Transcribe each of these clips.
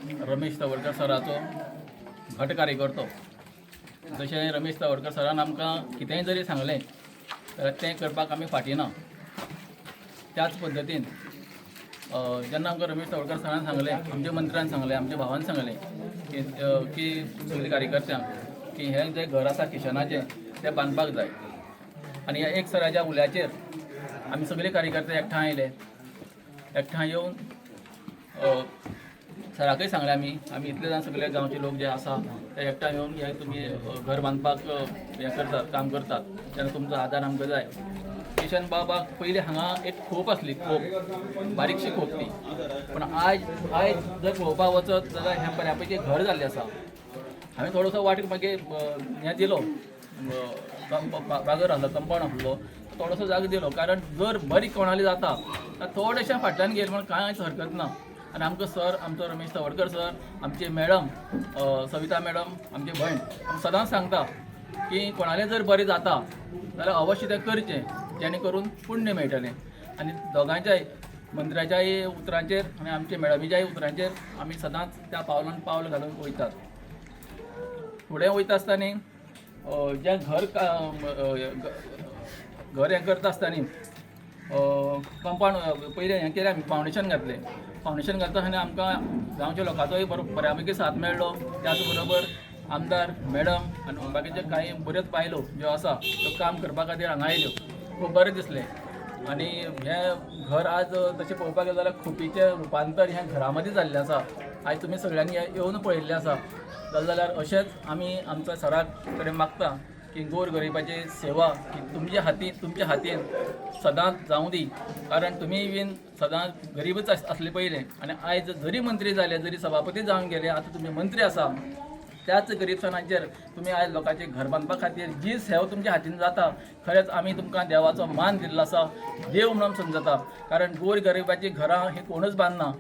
रमेश तवडकर सराचो घट कार्यकर्तो. जशें रमेश तवडकर सरान आमकां कितेंय जरी सांगलें जाल्यार तें करपाक आमी फाटीं ना. त्याच पद्दतीन जेन्ना आमकां रमेश तवडकर सरान सांगलें, आमच्या मंत्र्यान सांगलें, आमच्या भावान सांगलें की की सगळीं कार्यकर्त्यांक की हें जें घर आसा किशनाचें तें बांदपाक जाय आनी ह्या एक सराच्या उल्याचेर आमी सगळे कार्यकर्ते एकठांय आयले. एकठांय येवन सराकय सांगलें आमी आमी इतले जाण सगळे गांवचे लोक जे आसा ते एकठांय येवन हे तुमी घर बांदपाक हें करतात, काम करतात, तेन्ना तुमचो आदार आमकां जाय. किशन बाबाक पयलीं हांगा एक खोप आसली, खोप बारीकशी खोप ती, पूण आयज आयज जर पळोवपाक वचत जाल्यार हें बऱ्या पैकी घर जाल्लें आसा. हांवें थोडोसो वाटेक मागीर हें दिलो, बागर आसलो, कंपावंड आसलो, थोडोसो जागो दिलो, कारण जर बरी कोणाली जाता जाल्यार थोडेशें फाटल्यान गेलें म्हण कांयच हरकत ना. आनी आमकां सर, आमचो रमेश तवडकर सर, आमचे मॅडम सविता मॅडम, आमची भयण आमकां सदांच सांगता की कोणालें जर बरें जाता जाल्यार अवश्य तें करचें, जेणे करून पुण्य मेळटलें. आनी दोगांच्याय मंत्र्याच्याय उतरांचेर आनी आमच्या मॅडमीच्याय उतरांचेर आमी सदांच त्या पावलान पावल घालून वयतात. फुडें वयता आसतना जें घर घर हें करता आसतना कंपावंड पयलें हें केलें, आमी फावंडेशन घातलें. फावंडेशन घालता आसतना आमकां गांवच्या लोकांचोय बरो बऱ्या पैकी साथ मेळ्ळो. त्याच बरोबर आमदार मॅडम आनी बाकीचे कांय बऱ्योच बायलो ज्यो आसा त्यो काम करपा खातीर हांगा आयल्यो, खूब बरें दिसलें. आनी हें घर आज तशें पळोवपाक गेलें जाल्यार खोपीचें रुपांतर हें घरा मदीं जाल्लें आसा. आयज तुमी सगळ्यांनी येवन पळयल्लें आसा. जालें जाल्यार अशेंच आमी आमच्या सरा कडेन मागता की गोर गरिबाची सेवा ही तुमच्या हातीन, तुमच्या हातीन सदांच जावं दी, कारण तुमी बीन सदांच गरीबच आसले पयलें आनी आयज जरी मंत्री जाले, जरी सभापती जावन गेले, आतां तुमी मंत्री आसा, त्याच गरीबसाणाचेर तुमी आयज लोकांचें घर बांदपा खातीर जी सेवा तुमच्या हातीन जाता, खरेंच आमी तुमकां देवाचो मान दिल्लो आसा, देव म्हणून समजता. कारण गोर गरिबाचीं घरां ही कोणूच बांदना,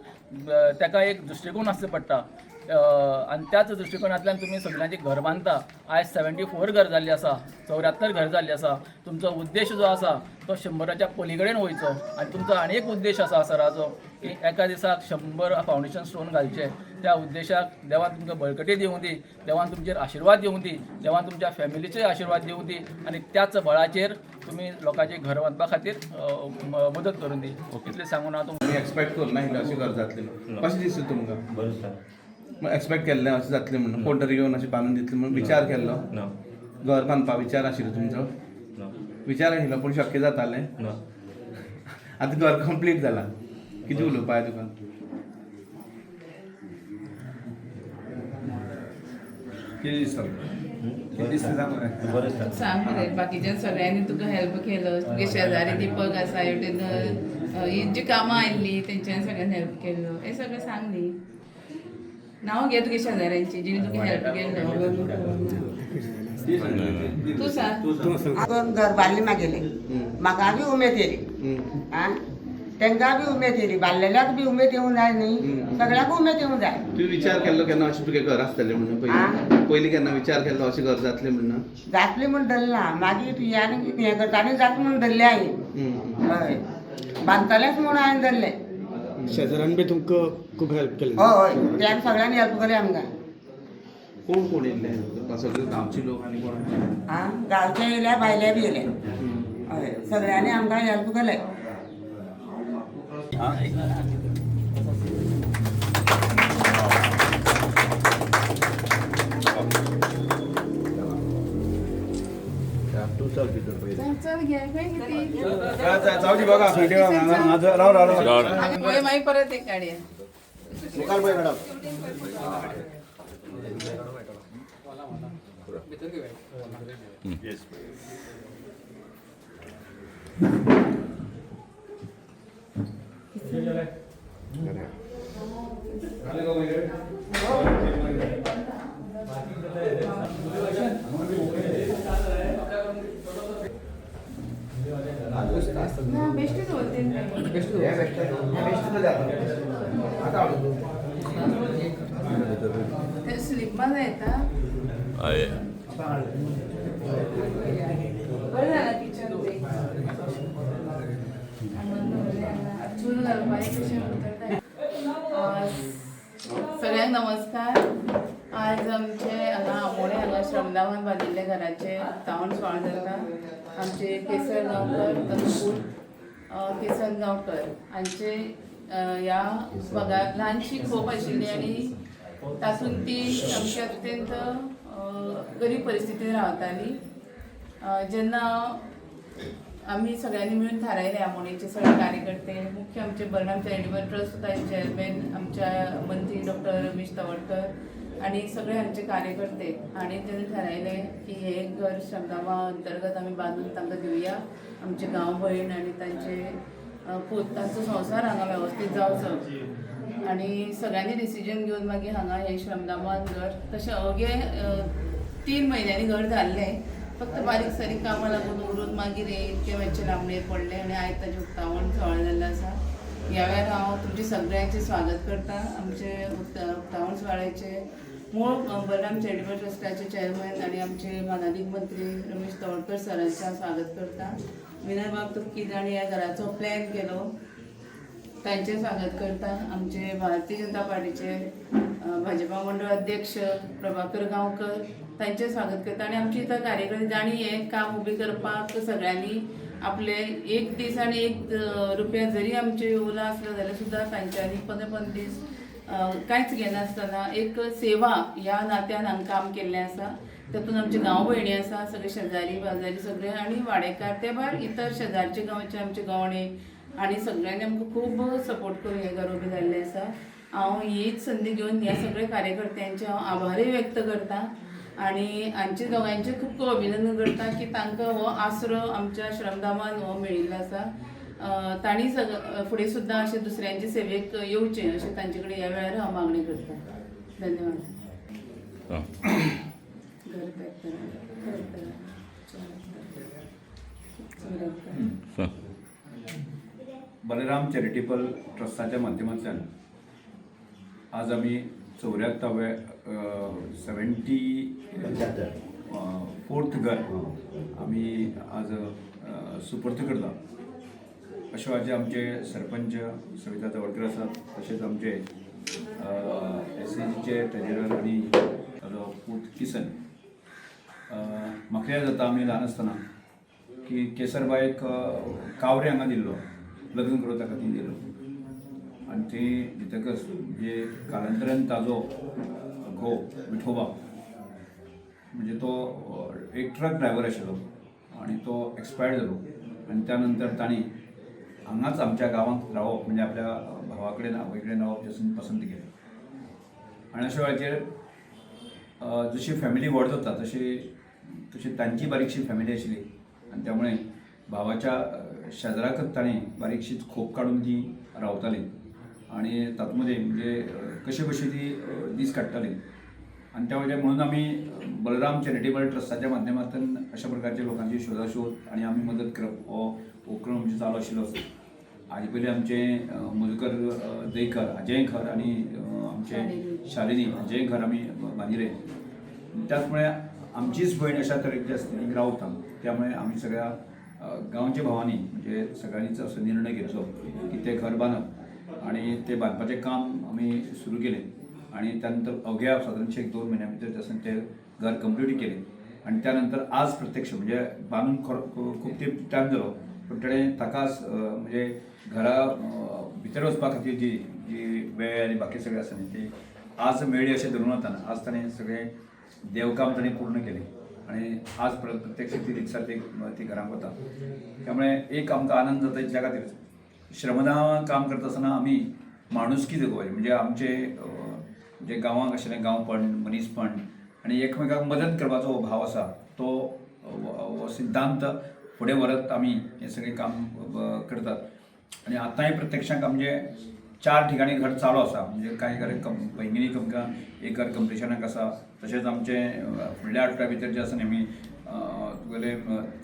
ताका एक दृश्टिकोन आसचो पडटा आनी त्याच दृश्टिकोनांतल्यान तुमी सगळ्यांचें घर बांदता. आयज 74 घर जाल्लीं आसा, 74 घर जाल्लीं आसा. तुमचो उद्देश जो आसा तो 100च्या पली कडेन वयचो आनी तुमचो आनी एक उद्देश आसा सराचो की एका दिसाक 100 फावंडेशन स्टोन घालचे. त्या उद्देशाक देवान तुमकां बळकटी दिवं दी, देवान तुमचेर आशिर्वाद दिवं दी, देवान तुमच्या फॅमिलीचेर आशिर्वाद दिवं दी आनी त्याच बळाचेर तुमी लोकांचें घर बांदपा खातीर मदत करून दी. इतलें सांगून हांव तुमकां आमी एक्सपेक्ट करूं नाशिल्लें अशें घर जातलें म्हणून. कशें दिसता तुमकां? बरें दिसता. एक्सपेक्ट केल्लें अशें जातलें म्हणून, कोण तरी येवन अशें बांदून दितलें म्हणून विचार केल्लो? ना. घर बांदपा विचार आशिल्लो तुमचो? ना. विचार आशिल्लो पूण शक्य जातालें? ना. आतां घर कंप्लीट जालां, कितें उलोवपा जाय तुका? कितें दिसता कितें दिसता सांग मरे. बरें दिसता. सांग मरे, बाकीच्या सगळ्यांनी तुका हेल्प केलो, तुगे शेजारी दीपक आसा, हेवटेन ही जी कामां आयिल्ली तेंच्यांनी सगळ्यांनी हेल्प केल्लो, हें सगळें सांग न्ही. नांव घे तुगे शेजाऱ्यांची जिणी तुका हेल्प केल्लो. तूं सांग. आतां घर बांदलें मागेलें, म्हाका बी उमेद येयली, आं तांकां बी उमेद येयली, बांदलेल्याक बी उमेद येवंक जाय न्ही, सगळ्यांक उमेद येवंक जाय. तुवें विचार केल्लो केन्ना अशें तुगे घर आसतलें म्हणून? पयलीं पयलीं केन्ना विचार केल्लो अशें घर जातलें म्हणून? जातलें म्हूण धरलें ना, मागीर तुजें आनी हें करता आनी जाता म्हूण धरलें हांवें. हय, बांदतलेंच म्हूण हांवें धरलें. शेजाऱ्यान बी तुमकां खूब हेल्प केली? हय हय, त्या सगळ्यांनी हेल्प केली आमकां. कोण कोण येयल्ले? सगळे गांवचे लोक आनी कोण? आं, गांवचे येयल्या, भायले बी येयले. हय, सगळ्यांनी आमकां हेल्प केलें. चल चल घे खंय कितें जावची बघा राव राव राव. पळय, मागीर परत एक काडया. मुखार पळय मॅडम. ना, बेश्टी दवरते. ते स्लीप माजा येता. बरें जालां किचन ते. चूल घालपाक कशें उतरता. सगळ्यांक सगळ्यांक नमस्कार. आज आमचे हांगा आमोणे हांगा श्रमदामान बांदिल्ल्या घराचे उक्तावण सुवाळो जाता. आमचे केसर गांवकर, ताजो पूत केसन गांवकर हांचे ह्या भागार ल्हानशी खोप आशिल्ली आनी तातूंत ती सामकी अत्यंत गरीब परिस्थितीन रावताली. जेन्ना आमी सगळ्यांनी मिळून थारायलें, आमोणेचे सगळे कार्यकर्ते, मुख्य आमचे बलराम चॅरिटेबल ट्रस्ट चेअरमॅन आमच्या मंत्री डॉक्टर रमेश तवडकर आणि सगळे आमचे कार्यकर्ते हांणी जेन्ना थारायलें की हे घर श्रमदामा अंतर्गत आमी बांदून तांकां दिवया, आमचे गांव भयण आनी तांचे पूत, तांचो संवसार हांगा वेवस्थीत जावचो, आनी सगळ्यांनी डिसिजन घेवन मागीर हांगा हें श्रमदामान घर तशें अवघे 3 म्हयन्यांनी घर जाल्लें, फक्त बारीक सारीक कामां लागून उरून मागीर हें इतकें मातशें लांबणेर पडलें आनी आयज ताजें उक्तावण सुवाळो जाल्लो आसा. ह्या वेळार हांव तुमचें सगळ्यांचें स्वागत करता. आमचे उक्तावण सुवाळ्याचे मूळ बलराम चॅरिटेबल ट्रस्टाचे चेअरमॅन आनी आमचे मानादीक मंत्री रमेश तवडकर सरांचें हांव स्वागत करता. विनय बाब तुपकी जांणी ह्या घराचो प्लॅन केलो तांचें स्वागत करता. आमचे भारतीय जनता पार्टीचे भाजपा मंडळ अध्यक्ष प्रभाकर गांवकर तांचें स्वागत करता. आनी आमची इतर कार्यकर्ते जांणी हें काम उबें करपाक सगळ्यांनी आपले एक दीस आनी एक रुपया जरी आमचे उरला आसलो जाल्यार सुद्दां तांच्यांनी 15-15 दीस कांयच घेनासतना एक सेवा ह्या नात्यान हांगा काम केल्लें आसा. तातूंत आमचे गांव भयणी आसा, सगळे शेजारी बाजारी सगळे आनी वाडेकार, ते भायर इतर शेजारचे गांवचे आमचे गवणे आनी सगळ्यांनी आमकां खूब सपोर्ट करून हें घर उबें जाल्लें आसा. हांव हीच संदी घेवन ह्या सगळ्या कार्यकर्त्यांचे हांव आभारूय व्यक्त करता आनी हांचे दोगांयचें खूब खूब अभिनंदन करता की तांकां हो आसरो आमच्या श्रमदामान हो मेळिल्लो आसा. तांणी फुडें सुद्दां अशें दुसऱ्यांचे सेवेक येवचें अशें तांचे कडेन ह्या वेळार हांव मागणी करता. धन्यवाद. घर पॅक करा, घर करा, 74. बलराम चॅरिटेबल ट्रस्टाच्या माध्यमांतल्यान आज आमी 74व्या 74th घर आमी आज सुपूर्द करता. अशा वेळाचेर आमचे सरपंच सविता तवडकर आसात, तशेंच आमचे एसएजीचे ट्रेजरर आनी ताजो पूत किसन. म्हाका याद जाता आमी ल्हान आसतना की केसरबायक कावरे हांगा दिल्लो, लग्न करून ताका थंय दिलो आनी थंय दितकच म्हणजे कालांतरान ताजो घोव विठोबा म्हणजे तो एक ट्रक ड्रायव्हर आशिल्लो आनी तो एक्सपायर्ड जालो आनी त्या नंतर तांणी हांगाच आमच्या गांवांत रावप म्हणजे आपल्या भावा कडेन आवय कडेन रावप जें पसंत केलें. आनी अशा वेळाचेर जशी फॅमिली व्हड जाता तशी तशी तांची बारीकशी फॅमिली आशिल्ली आनी त्यामुळे भावाच्या शेजराकच ताणें बारीकशीच खोप काडून ती रावताली आनी तातूंत मदीं म्हणजे कशे कशी ती दीस काडटाली. आनी त्या वयल्यान म्हणून आमी बलराम चॅरिटेबल ट्रस्टाच्या माध्यमांतल्यान अशा प्रकारच्या लोकांची शोधाशोध आनी आमी मदत करप हो उपक्रम आमचो चालू आशिल्लो. हाजे पयलीं आमचें मधुकर जयकर हाजेंय घर आनी आमचें शालिनी हाजेंय घर आमी बांदिल्लें. त्याच मुळे आमचीच भयण अशा तरेची आसता ती रावता, त्यामुळे आमी सगळ्या गांवच्या भावांनी म्हणजे सगळ्यांनीच असो निर्णय घेतलो की तें घर बांदप आनी तें बांदपाचें काम आमी सुरू केलें आनी त्या नंतर अवघ्या सादारणशें 1-2 म्हयन्या भितर आसा तें घर कंप्लीट केलें. आनी त्या नंतर आज प्रत्यक्ष म्हणजे बांदून खूब तेंप टायम जालो, पूण ताणें ताकाच म्हणजे घरा भितर वचपा खातीर जी जी वेळ आनी बाकी सगळें आसा न्ही ती आज मेळ्ळी अशें धरून वताना आज ताणें सगळें देवकाम ताणें पूर्ण केलें आनी आज प्रत्यक्ष ती रिक्षा ती घरांक वता. त्यामुळे एक आमकां आनंद जाता इतल्या खातीर श्रमदान काम करता आसतना आमी माणुसकी जगोवपाची म्हणजे आमचे जे गांवांक आशिल्लें गांवपण, मनीसपण आनी एकमेकांक मदत करपाचो हो भाव आसा तो हो सिद्धांत फुडें व्हरत आमी हें सगळें काम करतात. आनी आतांय प्रत्यक्षांत आमचे 4 ठिकाणी घर चालू आसा, म्हणजे कांय घर पैंगिणी आमकां एक घर कंप्लिशनाक आसा, तशेंच आमचें फुडल्या आठवड्या भितर जें आसा न्ही आमी तुगेलें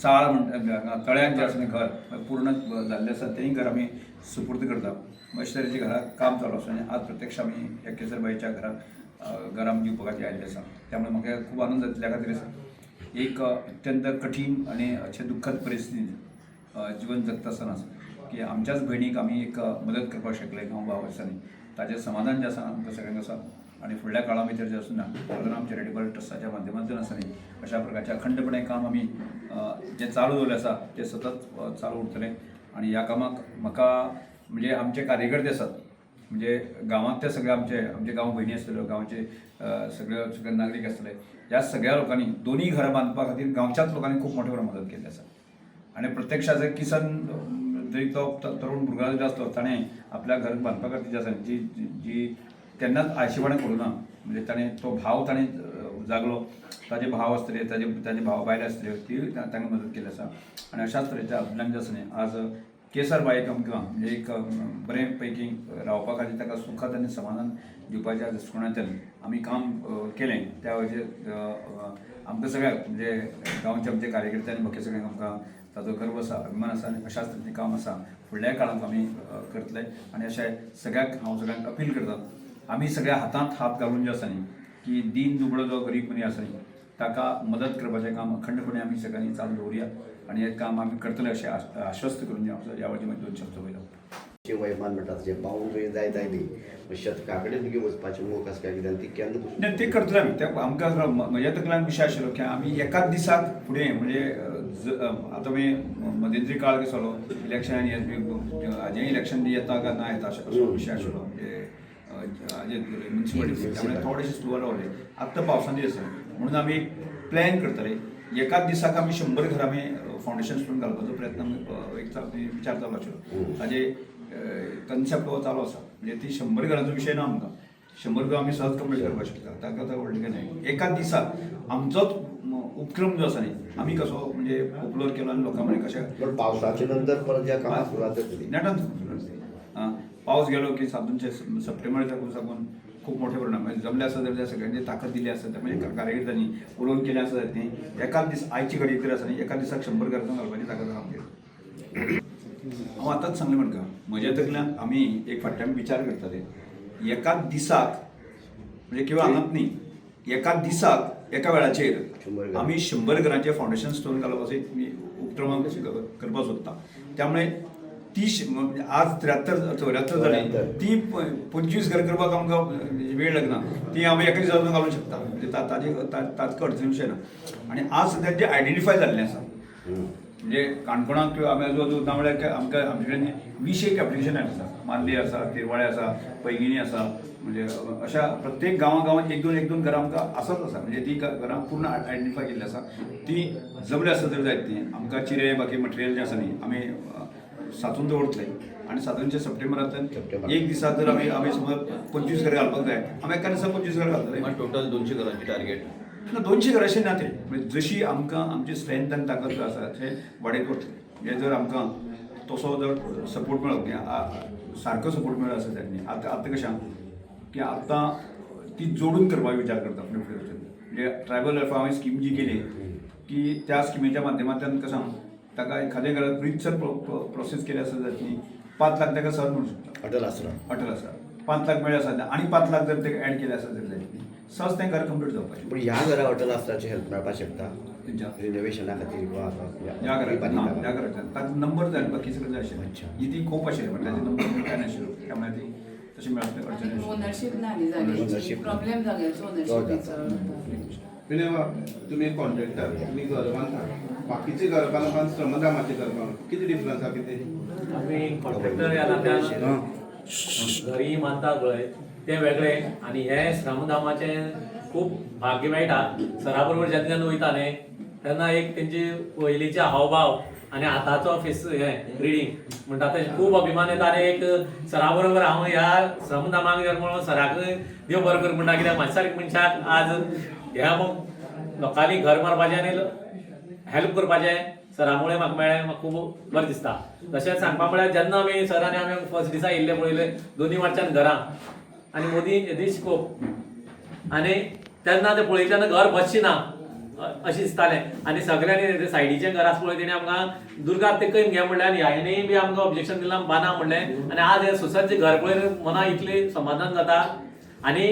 चाळ म्हणटा तळ्यांत जें आसा न्ही घर पूर्ण जाल्लें आसा तेंय घर आमी सुपूर्द करता. अशे तरेचें घराक काम चालू आसा आनी आज प्रत्यक्ष आमी ह्या केसरबाईच्या घराक घर आमी दिवपा खातीर आयिल्ले आसा. त्यामुळे म्हाका खूब आनंद जातल्या खातीर आसा एक अत्यंत कठीण आनी अशें दुख्खद परिस्थितीन जिवन जगता आसतना की आमच्याच भयणीक आमी एक मदत करपाक शकले गांव भाव आसा न्ही ताचें समाधान जें आसा आमकां सगळ्यांक आसा. आनी फुडल्या काळा भितर जें आसा ना बालराम चॅरिटेबल ट्रस्टाच्या माध्यमांतल्यान आसा न्ही अशा प्रकारचें अखंडपणे काम आमी जें चालू दवरलें आसा तें सतत चालू उरतलें. आनी ह्या कामाक म्हाका म्हणजे आमचे कार्यकर्ते आसात म्हणजे गांवांतले सगळे आमचे आमचे गांव भयणी आसतल्यो, गांवचे सगळे सगळे नागरीक आसतले, ह्या सगळ्या लोकांनी दोनूय घरां बांदपा खातीर गांवच्याच लोकांनी खूब मोठ्या प्रमाणात मदत केल्ली आसा. आनी प्रत्यक्षात जर किसन जरी तो तरुण भुरगो जरी आसलो ताणें आपल्या घर बांदपा खातीर जी आसा जी जी केन्नाच आळशीपणां करूं ना, म्हणजे ताणें तो भाव ताणें जागलो, ताजे भाव आसतले, ताजे ताजे भाव बायल आसतल्यो, ती तांकां मदत केल्ली आसा. आनी अशाच तरेच्या हातूंतल्यान जें आसा न्ही आज केसर बाईक आमकां म्हणजे एक बरें पैकी रावपा खातीर ताका सुखात आनी समाधान दिवपाच्या दृश्टिकोणांतल्यान आमी काम केलें. त्या वळेचेर आमकां सगळ्यांक म्हणजे गांवचे आमचे कार्यकर्ते आनी बाकी सगळ्यांक आमकां ताजो गर्व आसा, अभिमान आसा आनी अशाच तरेचें काम आसा फुडल्या काळांत आमी करतले. आनी अशें सगळ्यांक हांव सगळ्यांक अपील करता, आमी सगळ्या हातांत हात घालून जे आसा न्ही की दीन दुबळो जो गरीब मनीस आसा न्ही ताका मदत करपाचें काम अखंडपणे आमी सगळ्यांनी चालू दवरुया आनी हें काम आमी करतले अशें आश्वस्त करून ह्या वळेचेर दोन शब्द वयता. वयमान म्हणटा तशें पावून थंय जायत आयली शतका कडेन तुगे वचपाची मोख आसा काय कितें ती केन्ना पसून ना ते करतले आमी. ते आमकां म्हज्या तकल्यान विशय आशिल्लो की आमी एकाच दिसाक फुडें म्हणजे आतां आमी मध्यंतरी काळ कसो जालो इलेक्शन हाजें इलेक्शन बी येता काय ना येता अशें असो विशय आशिल्लो म्हणजे हाजें म्युनिसिपालिटी, त्यामुळे थोडेशे स्लो रावले. आत्तां पावसान दीस आसा म्हणून आमी एक प्लॅन करतले एकाच दिसाक आमी 100 घरां आमी फावंडेशन स्टोन घालपाचो प्रयत्न आमी एक विचार चालू आशिल्लो. ताजे कन्सेप्ट हो चालू आसा म्हणजे ती 100 घरांचो विशय ना आमकां, 100 घरां आमी सहज कंप्लीट करपाक शकता, ताका आतां व्हडलें कांय न्हय. एकाच दिसा आमचोच उपक्रम जो आसा न्ही आमी कसो म्हणजे पोप्युलर केलो आनी लोकां मदें कशें पण पावसाच्या नंतर परत ज्या कामाक सुरवात जातली नेटान सुरवात जातली. पावस गेलो की सातूनचे सप्टेंबर साकून खूब मोठे परिणाम म्हणजे जमले आसा जाल्यार सगळ्यांनी ताकद दिली आसा, म्हणजे कार्यकर्त्यांनी उलोवन केलें आसा ती एकाच दीस आयची घडी तरी आसा न्ही एका दिसाक 100 घरां घालपाची ताकद आसा आमगेर. हांव आतांच सांगलें म्हणटा म्हज्या तकल्यान आमी एक फाटल्यान विचार करताले एकाच दिसाक म्हणजे किंवा हांगात न्ही एका दिसाक एका वेळाचेर आमी 100 घरांचें फावंडेशन स्टोन घालपाचो एक उपक्रम करपाक सोदता. त्यामुळे ती आज 73 74 जाली ती 25 घर करपाक आमकां वेळ लागना, ती आमी एका दिसा घालूंक शकता म्हणजे ताजे ताचो अडचण विशय ना. आनी आज सद्या जे आयडेंटिफाय जाल्लें आसा म्हणजे काणकोणांत किंवा आमी आजूबाजू ना म्हळ्यार आमकां आमचे कडेन 20 एक एप्लिकेशन आसा, मार्ली आसा, तिरवाळे आसा, पैंगिणी आसा, म्हणजे अशा प्रत्येक गांवा गांवांत एक दोन एक दोन घरां आमकां आसाच आसा म्हणजे ती घरां पूर्ण आयडेंटिफाय केल्ली आसा. ती जमले आसा जर जायत न्ही आमकां चिरे बाकी मटेरियल जें आसा न्ही आमी साचून दवरतले आनी सातूनचे सप्टेंबरांतल्यान एक दिसा जर आमी आमी समज 25 घरां घालपाक जाय आमी एका दिसा 25 घरां घालतले. टोटल 200 घरांची टार्गेट ना 200 घरां अशें ना तें म्हणजे जशी आमकां आमची स्ट्रेंथ आनी ताकद जो आसा ते वाडयत वतले. म्हणजे जर आमकां तसो जर सपोर्ट मेळ्ळो की सारको सपोर्ट मेळ्ळो आसा जायत न्ही. आतां आतां कशें आहा की आतां ती जोडून करपाक विचार करता फुडें फुडें वचून म्हणजे ट्रायबल वेलफेअर हांवें स्कीम जी केली की त्या स्किमीच्या माध्यमांतल्यान कशें आहा ताका एखाद्या घरात रितसर प्रोसेस केली आसा जायत न्ही 5 लाख ताका सहज म्हणू शकता. अटल आसरा अटल आसरा 5 लाख मेळ्ळे आसा आनी 5 लाख जर ते एड केले आसा जर जायत न्ही सहज तें घर कंप्लीट जावपाचें. पण ह्या घरा अटल आसराचे हेल्प मेळपाक शकता तेंच्या रिनोवेशना खातीर किंवा ह्या घरात ना ह्या घरात ताका नंबर जाय बाकी सगळें जाय आशिल्लें. ही ती खूब आशिल्ली पण ताचे नंबर काय नाशिल्लो त्यामुळे ती तशी मेळप अडचण आशिल्ली. ओनरशीप ना न्ही जाग्याची, Ownership. Problem जाग्याचो ओनरशिपीचो. विनय बाब, तुमी कॉन्ट्रॅक्टर, तुमी घर बांदता, बाकीचे घर बांदप आनी श्रमदामाचे घर बांदप कितें डिफरन्स आसा कितें? आमी कॉन्ट्रॅक्टर ह्या नात्यान घरी मानता पळय तें वेगळें आनी हें श्रमदामाचें खूब भाग्य मेळटा. सरा बरोबर जेन्ना जेन्ना वयता न्ही तेन्ना एक तेंची पयलींचे हावभाव आनी आतांचो फेस हें रिडींग म्हणटा तें खूब अभिमान येता. आनी एक सरा बरोबर हांव ह्या श्रमदामाक गेलो म्हणून सराक देव बरो कर म्हणटा, कित्याक म्हाज्या सारक्या मनशाक आज ह्या लोकांनी घर मारपाचें आनी हेल्प करपाचें सरा मुळे म्हाका मेळ्ळें, म्हाका खूब बरें दिसता. तशेंच सांगपा म्हळ्यार जेन्ना आमी सर आनी आमी फर्स्ट दिसा येयल्ले पळयले दोनी वाटच्यान घरां आनी मोदी येदी स्कोप आनी तेन्ना तें पळयल्यान घर बसचें ना अशें दिसतालें. आनी सगळ्यांनी सायडीचें घर आसा पळय तेणी आमकां दुर्गात तें करून घे म्हणलें आनी ह्याणेय बी आमकां ऑब्जेक्शन दिलां बाना म्हणलें. आनी आज हें सुसज्ज घर पळयन मना इतलें समाधान जाता. आनी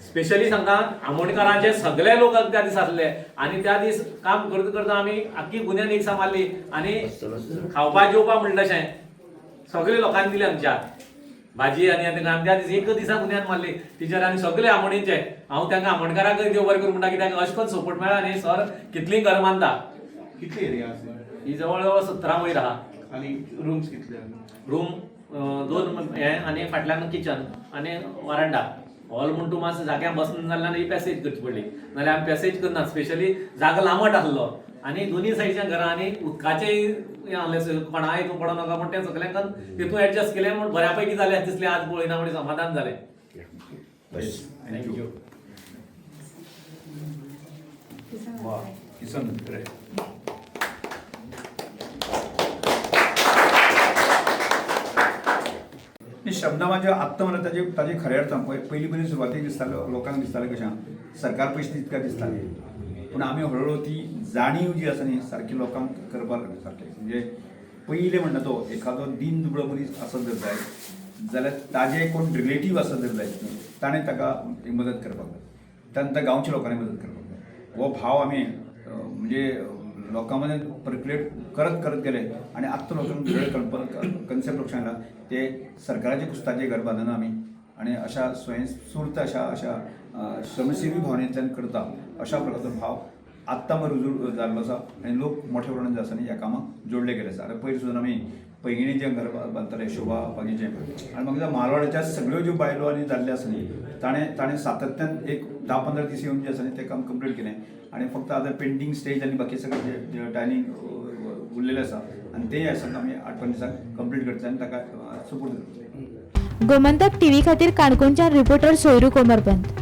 स्पेशली सांगता आमोणकारांचे सगळे लोक त्या दीस आसले आनी त्या दीस काम करता करता आमी आख्खी गुन्यान एक मारली आनी खावपा जेवपा म्हणलें तशें सगळे लोकांनी दिलें आमच्या. भाजी आनी आनी आमी त्या दिसा एक दिसा बुन्याद मारली टिचर आनी सगळे आमोणीचे. हांव तांकां आमोणकारांक देव बरें करूं म्हणटा कित्याक अशें करून सपोर्ट मेळ्ळा न्ही सर, कितलीं घरां बांदता. कितली एरिया आसा? ही जवळ जवळ 17 वयर आहा. आनी रुम्स कितले आसा? रूम 2 हे आनी फाटल्यान किचन आनी वारांडा. हॉल म्हूण तूं मातसो जाग्यार बसून जाल्यार ही पॅसेज करची पडली, नाल्यार आमी पॅसेज करना. स्पेशली जागो लांबट आसलो आनी दोनी सायडीच्या घरां आनी उदकाचें हें आहलें, कोणाय हितून पडो नाका म्हण तें सगळ्यांक तितून एडजस्ट केलें म्हूण बऱ्या पैकी जालें दिसलें. आज पळयना म्हणजे समाधान जालें. Thank you. वा किसन बरें. न्ही श्रमदामाचे आत्तां म्हणल्यार ताजे ताजे खरें अर्थान पळय पयलीं पयलीं सुरवातीक दिसतालो लोकांक दिसतालें कशें सरकार पयशे दिता काय दिसतालें, पूण आमी हळू हळू ती जाणीव जी आसा न्ही सारकी लोकांक करपाक लागली सारकें. म्हणजे पयलें म्हणटा तो एखादो दीन दुबळो मनीस आसत जर जायत जाल्यार ताजे कोण रिलेटीव आसत जर जायत न्ही ताणें ताका मदत करपाक जाय, तांकां गांवच्या लोकांनी मदत करपाक जाय. हो भाव आमी म्हणजे लोकां मदें पर्क्युलेट करत करत गेले आनी आत्तां लोकांक वेळ कन्सेप्ट लक्षांत आयला ते सरकाराचे कुस्ताचें घर बांदना आमी आनी अशा स्वयंस्फूर्त अशा अशा श्रमसेवी भावनेंतल्यान करता अशा प्रकारचो भाव आत्तां मरे रुजू जाल्लो आसा आनी लोक मोठ्या प्रमाणात जे आसा न्ही ह्या कामाक जोडले गेले आसा. आतां पयर सुद्दां आमी पैंगिणीचें घर बांदताले शोभा बागीचें आनी म्हाका म्हालवाड्याच्या सगळ्यो ज्यो बायलो आनी दादले आसा न्ही ताणें ताणें सातत्यान एक 10-15 दीस येवन जे आसा न्ही तें काम कंप्लीट केलें आनी फक्त आतां पेंटींग स्टेज आनी बाकी सगळें जे टायलिंग उरलेलें आसा आनी तेंय आसा आमी 8-15 दिसांक कंप्लीट करतले आनी ताका सपोर्ट करतले. गोमंतक टीव्ही खातीर काणकोणच्यान रिपोर्टर सोयरू कोमरपंत.